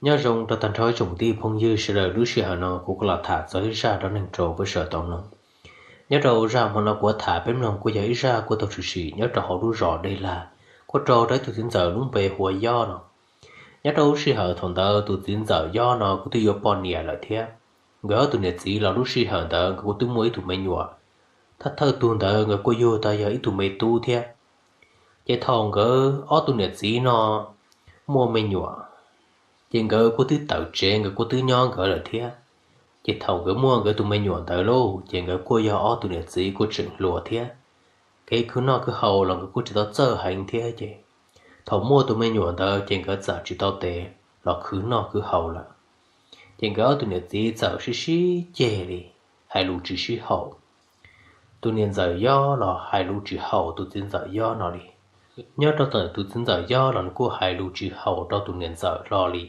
Nyob zoo rau tag nrho ib tsoom kwv tij phooj ywg sawv daws, lub sij hawm no kuv kuj los tham txog ib zaj dab neeg rau peb sawv daws tau mloog. Nyob rau zaj hmo no kuv yuav tham peb mloog kuj yog ib zaj kuj tau tshwm sim nyob rau hauv lub zos Dej Lag, kuj raug rau ib tug txiv ntxawm lub npe hu ua Yob no. Nyob rau lub sij hawm thaum ntawd tus txiv ntxawm Yob no kuj twb yuav poj niam lawm thiab. Nkawd ob tug niam txiv los lub sij hawm ntawd nkawd kuj twb muaj ib tug me nyuam, thawj thawj tug ntawd nkawd kuj yug tau yog ib tug me tub thiab. Ces thaum nkawd ob tug niam txiv no muaj me nyuam, ces nkawd kuj twb tawm tsev, nkawd kuj twb nyob nkawd lawm thiab. Ces thaum nkawd muaj nkawd tus me nyuam ntawd lauj, ces nkawd kuj yog ob tug niam txiv kuj tseem hluas thiab. Kev khwv noj khwv haus los nkawd kuj tsis tau txawj heev thiab ces thaum muaj tus me nyuam ntawd ces nkawd txawm tsis tau tes los khwv noj khwv haus lawm. Ces nkawd ob tug niam txiv txawm sib sib ceg li, hais lus tsis sib haum. Tus niam ntxawm Yob los hais lus tsis haum tus txiv ntxawm Yob no li. Nyob rau ntawm tus txiv ntxawm Yob los nws kuj hais lus tsis haum rau tus niam ntxawm hlo li.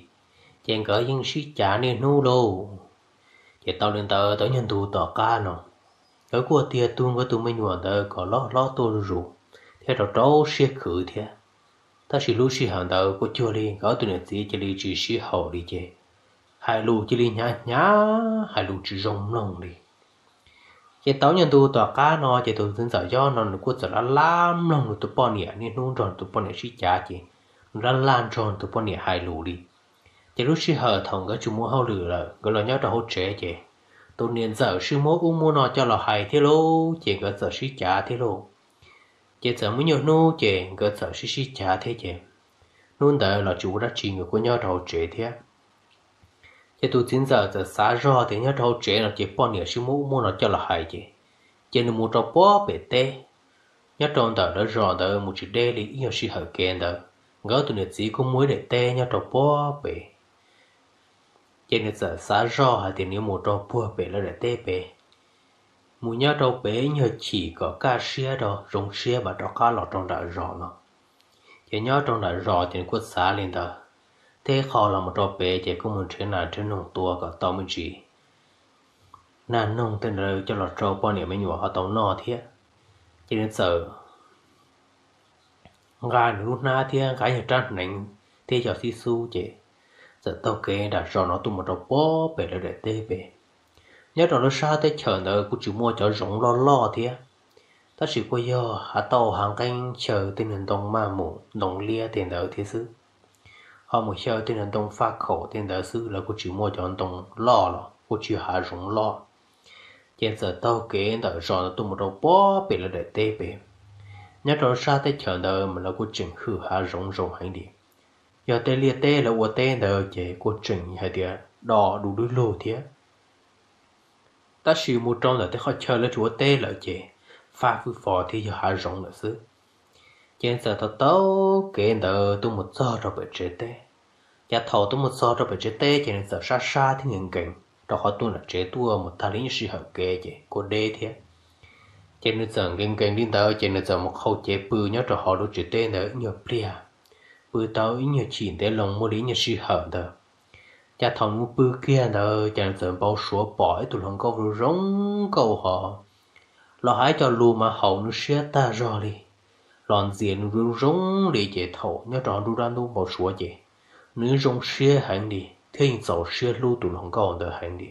Ces nkawd yeej sib cav niaj hnub lauj. Ces tau li ntawd tau ib nyuag ntu tom qab no, nkawd kuj tiag tug nkawd tus me nyuam ntawd kom loj hlob tuaj zuj zus thiab rau rau siab khwv thiab. Tab sis lub sij hawm ntawd kuj cuag li nkawd ob tug niam txiv cia li tsis sib haum li ces hais lus cia li hnyav hnyav, hais lus tsis zoo mloog li. Ces tau ib nyuag ntu tom qab no ces tus txiv ntxawm Yob no nws kuj txawm laj laj mloog nws tus poj niam, niaj hnub nrog nws tus poj niam sib cav ces nws laj laj nrog nws tus poj niam hais lus li. Ces lub sij hawm thaum nkawd tsis mus hauj lwm lawm, nkawd los nyob rau hauv tsev ces tus niam ntxawm sib muab ub muab no coj los hais thiab lauj, ces nkawd txawm sib cav thiab lauj. Ces txawm muaj nyuag hnub ces nkawd txawm sib sib cav thiab ces hnub ntawd los tsis ua dab tsi, nkawd kuj nyob rau hauv tsev thiab. Ces tus txiv ntxawm txawm xav zog tias nyob rau hauv tsev no ces poj niam sib muab ub muab no coj los hais ces, ces nws mus rau puag pem teb. Nyob rau ntawm lawv zos ntawd mus tsis deb li ib nyuag sij hawm kev ntawd, nkawd ob tus niam txiv kuj muaj ib daim teb nyob rau puag pem. Ces nws txawm xav zog hais tias nws yuav mus rau puag pem lawv daim teb pem, mus nyob rau pem ib nyuag chim kom kaj siab rau, zoo siab mam rov qab los rau nram zos no. Ces nyob rau nram zos ces nws kuj xav li ntawd, tej qho los mus rau pem ces kuj mus nrhiav nas nrhiav noog tua kom tau me ntsis nas noog tej ntawd coj los rau poj niam me nyuam ho tau noj thiab. Ces nws txawm nqa nws lub hnab thiab nqa ib nyuag rab hneev thiab cov xib xub ces txawm taug kev nram zos no tuaj mus rau puag pem lawv daim teb pem. Nyob rau lub sab teb chaws ntawd kuj tsis muaj cov zoov loj loj thiab, tab sis kuj yog hav tauj hav nqeeb xyaw tej niag ntoo maj mus ntoo liab tej ntawd thiab xwb. Ho mus xyaw tej niag ntoo faj khaum tej ntawd xwb, lawv kuj tsis muaj cov ntoo loj los kuj tsis yog hav zoov loj. Ces txawm taug kev ntawm zos ntawd tuaj mus rau puag pem lawv daim teb pem. Nyob rau sab teb chaws ntawd mas lawv kuj tseem hwm hav zoov zoo heev li. Yog tej liaj teb lawv ua teb ntawd ces kuj tseem hais tias do du lug lug thiab. Tab sis mus rau ntawm tej qhov chaw lawv tsis ua teb lawm ces faj fwj fos thiab yog hav zoov lawm xwb. Ces nws txawm taug taug kev ntawd tuaj mus txog rau pem tsev teb. Ces thaum tuaj mus txog rau pem tsev teb ces nws txawm sab sab thiab nkees nkees, rau qhov tuaj nram tsev tuaj mus tag li ib nyuag sij hawm kev ces kuj deb thiab. Ces nws txawm nkees nkees li ntawd ces nws txawm mus qhau cev pw nyob rau hauv lub tsev teb ntawd ib nyuag pliag. Pw tau ib nyuag chim ntev loo muaj li ib nyuag sij hawm ntawd, ces thaum nws pw kiag ntawd ces nws txawm npau suav pom ib tug hluas nkauj zoo nkauj hos los hais cov lus mas haum nws siab tag zog li, los ntxias nws zoo zoo li. Ces thaum nyob rau hauv nruab dab ntub npau suav ces nws zoo siab heev li thiab yeej txaus siab hlub tus hluas nkauj ntawd heev li,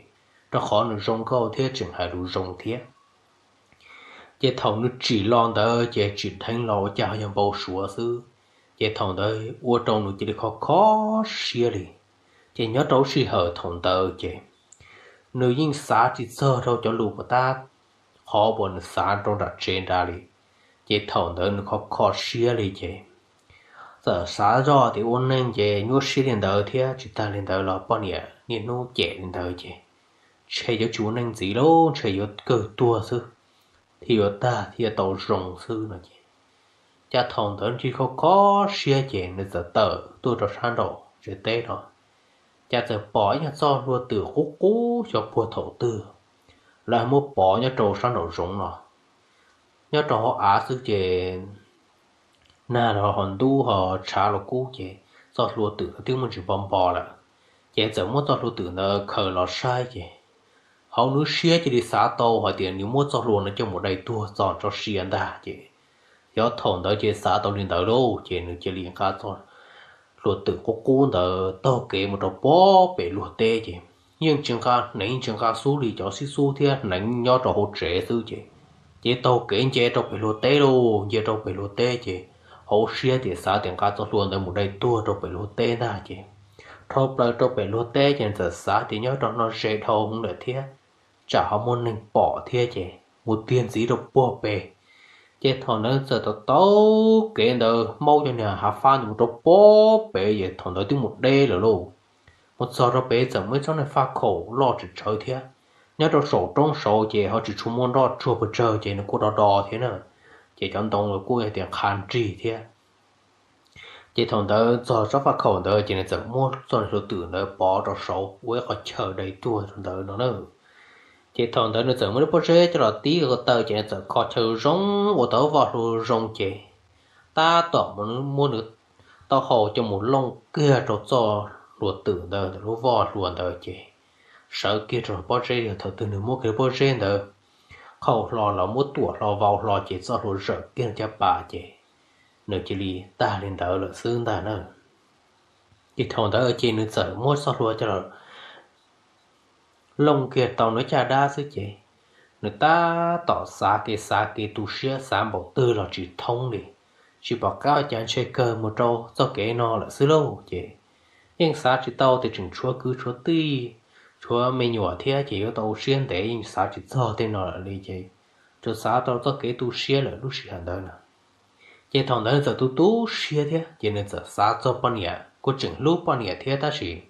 rau qhov nws zoo nkauj thiab tseem hais lus zoo thiab. Ces thaum nws tsim los ntawd ces tsim dheev los ua cas ho yog npau suav xwb. Ces thaum ntawd ua rau nws cia li kho kho siab li. Ces nyob rau lub sij hawm thaum ntawd ces nws yeej xav tsis txog rau cov lus puas tab qhov uas nws xav rau nram tsev nrad li. Ces thaum ntawd nws kho kho siab li ces txawm xav zoj tias ua neeg ces nyuaj siab li ntawd thiab, tsis tag li ntawd los poj niam niaj hnub cem li ntawd ces ntshe yuav tsis ua neeg ntxiv lauj, ntshe yuav kawg tuag xwb, thiaj yuav tag thiaj tau zoo xwb no ces. Ces thaum ntawd nws kho kho siab ces nws txawm tawm tuaj rau sab nraum tsev teb no. Ces txawm pom ib nyuag txoj hlua twm qub qub xyov puag thaum twg, lawv muab pov nyob rau sab nraum zoov no. Nyob rau hauv av xwb ces nag los ho ntub ho tshav los kub ces txoj hlua twm twb muaj ntsis npo npo lawm. Ces txawm muab txoj hlua twm ntawd khaws los saib ces hauv nws siab cia li xav tau hais tias nws muab txoj hlua no coj mus dai tuag txog tso sia ntag ces, xyov thaum ntawd ces xav tau li ntawd lauj ces nws cia li nqa txoj luag twm qub qub ntawd taug kev mus rau puag pem luag teb ces yeej tsis nqa hneev tsis nqa xub li, cov xib xub thiab hneev nyob rau hauv tsev xwb ces, ces taug kev nce rau pem luag teb lauj. Nce rau pem luag teb ces hauv siab tias xav tias nqa txoj hlua ntawd mus dai tuag rau pem luag teb ntag ces, dhau plaws rau pem luag teb ces nws txawm xav tias nyob rau no ze dhau hwv lawm thiab, tsam ho muaj neeg pom thiab ces mus tiag ntxiv rau puag pem. Ces thaum ntawd txawm taug taug kev ntawd maub cov niag hav fab ntawd mus rau puag pem ces thaum ntawd twb mus deb lawm lauj. Mus txog rau pem txawm muaj ib tsob niag faj khaum loj tsawv tsawv thiab, nyob rau saum roob saud ces ho tsis tshua muaj nroj tsuag pes tsawg ces nws kuj do do thiab na, ces cov ntoo kuj yog tias qha nrig thiab. Ces thaum ntawd txog tsob faj khaum ntawd ces nws txawm muab txoj hlua twm ntawd pov rau saud ua ib qho chaw dai tuag rau ntawd no na. Ces thaum ntawd nws txawm muab lub pob zeb coj los tib ko taw ces nws txawm kho chaw zoo ua tau lub voj hlua zoo ces tab tom muab nws taub hau coj mus looj kiag rau txoj hlua twm ntawd ntawm lub voj hlua ntawd ces sawv kiag rau pob zeb, yog thaum twg nws muab kiag lub pob zeb ntawd qhau hlo los muab tuam hlo vau hlo ces txoj hlua zawm kiag nws caj pas ces nws cia li tag li ntawd lawm xwb ntag na. Ces thaum ntawd ces nws txawm muab txoj hlua coj los looj kiag tau nws caj dab xwb ces nws tab tom xav kev xav kev tu siab xav npaum twg los tsis thoob li, tsis pom qab ua cas ntshe kawg mus rau txoj kev no lawm xwb lauj. Ces yeej xav tsis tau tias tseem tshuav kwv tshuav tij, tshuav me nyuam thiab ces yuav tau ua siab ntev, yeej xav tsis txog tej no lawm li ces tsuas xav rau txoj kev tu siab lawm lub sij hawm ntawd na. Ces thaum ntawd nws txawm tu tu siab thiab ces nws txawm xav txog poj niam, kuj tseem hlub poj niam thiab tab sis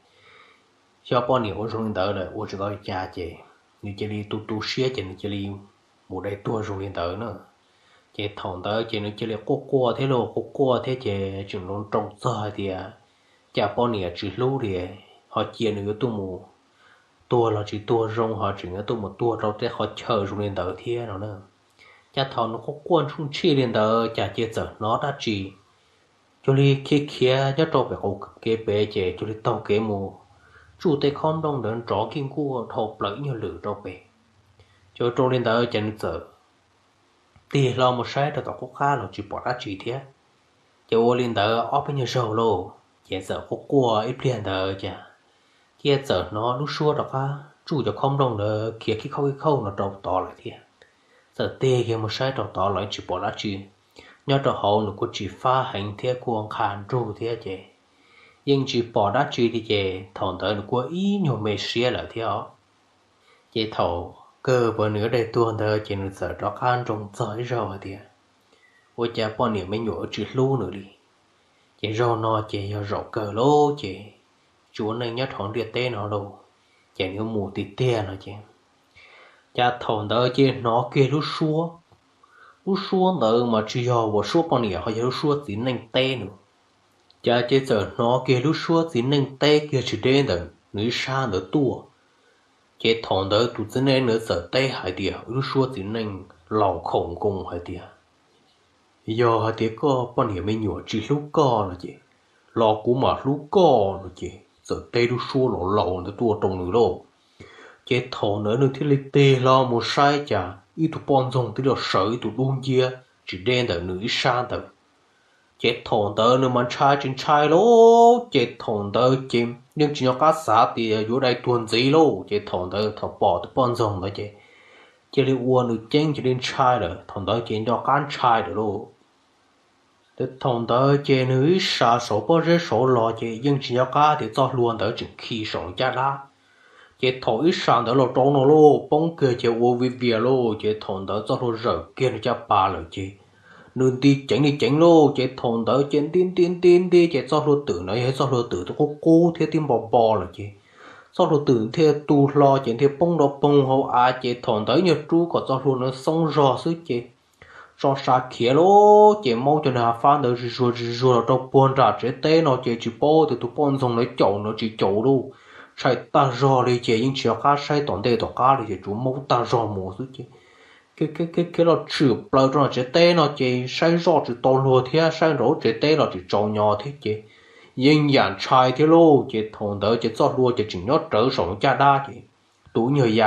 xyov poj niam ua zoo li ntawd lawm ua tsis tau li cas ces nws cia li tu tu siab ces nws cia li mus dai tuag zoo li ntawd na. Ces thaum ntawd ces nws cia li quaj quaj thiab lauj, quaj quaj thiab ces tseem nroo nroo txog hais tias cas poj niam tsis hlub li, ho cia nws yuav tuaj mus tuag los tsis tuag zoo, ho tseem yuav tuaj mus tuag rau tej qhov chaw zoo li ntawd thiab no na. Cas thaum nws quaj quaj ntsuj ntshij li ntawd cas cia txawm hnov dab tsi cuag li khiav khiav nyob rau pem qaum kev pem ces cuag li taug kev mus tsuj tej khob nplooj ntawd nrov nkij nkuaj dhau plaws ib nyuag lwm rau pem. Ces ua rau li ntawd ces nws txawm tig hlo mus saib rau tom qub qab los tsis pom dab tsi thiab. Ces ua li ntawd ob peb nyuag zaug lauj, ces txawm quaj quaj ib pliag ntawd cas cia txawm hnov lub suab rov qab tsuj cov khob nplooj ntawd khiav khib khauj khib khauj no rau tod lawm thiab. Txawm tig kiag mus saib rau tod los yeej tsis pom dab tsi. Nyob rau hauv nws kuj tsis fab heev thiab kuj nqha nrug thiab ces yeej tsis pom dab tsi li ces thaum ntawd nws kuj ib nyuag me siab lawm thiab os. Ces thaum kawg uas nws yuav dai tuag ntawd ces nws txawm rov qab nroo txog ib zaug hais tias ua cas poj niam me nyuam tsis hlub nws li. Ces zaug no ces yog zaum kawg lauj ces tsis ua neej nyob rau ntiaj teb no lauj, ces nws yuav mus tiag tiag no ces. Cas thaum ntawd ces hnov kiag lub suab, lub suab ntawd mas tsis yog uas suab poj niam ho yog lub suab txiv neej teb nws. Cas ces txawm hnov kiag lub suab txiv neej teb kiag tsis deb ntawm nws ib sab ntawd tuaj. Ces thaum ntawd tus txiv neej ntawd txawm teb hais tias, lub suab txiv neej laus khoom nkoos hais tias, yog hais tias koj poj niam me nyuam tsis hlub koj no ces los kuv mam hlub koj no ces txawm teb lub suab laus laus ntawd tuaj rau nws lauj. Ces thaum ntawd nws thiaj li tig hlo mus saib cas ib tug poj ntxoog twb los sawv ib tug dub nciab tsis deb ntawm nws ib sab ntawd. Ces thaum ntawd nws mas ntshai tsis ntshai lauj, ces thaum ntawd ces yeej tsis nco qab xav tias yuav dai tuag ntxiv lauj, ces thaum ntawd thaum pom tus poj ntxoog ntawd ces cia li ua nws ceeb cia li ntshai lawm, thaum ntawd ces nco qab ntshai lawm lauj. Thaum ntawd ces nws ib sas saum pob zeb saud los ces yeej tsis nco qab tias txoj hlua ntawd tseem khi saum nws caj dab. Ces thaum ib sas ntawd los rau no lauj, poob kiag ces ua vij vias lauj, ces thaum ntawd txoj hlua zawm kiag nws caj pas lawm ces nws nti ceev li ceev lauj, ces thaum ntawd ces nti nti nti nti ces txoj hlua twm ntawd yog txoj hlua twm twb qub qub thiab twb npo npo lawm ces txoj hlua twm thiaj tu hlo ces thiaj poob nrov poog hauv av, ces thaum ntawd nyuag rub kom txoj hlua ntawd xoob zog xwb ces tso sa khiav lauj, ces maub cov niag hav fab ntawd zis zuag zis zuag los rau puag nram tsev teb no ces tsis paub tias tus poj ntxoog ntawd caum ntawd tsis caum lauj, ntshai tag zog li ces yeej tsis nco qab saib tom ntej tom qab li ces tsuas maub tag zog mus xwb ces khiav los tshwm plaws rau nram tsev teb no ces saib zoj tsis tau luag thiab saib nraum tsev teb los tsis tsaus nyo thiab ces yeej yam ntshai thiab lauj, ces thaum ntawd ces txoj hlua ces tseem nyob rawv saum caj dab ces tus nyuag ya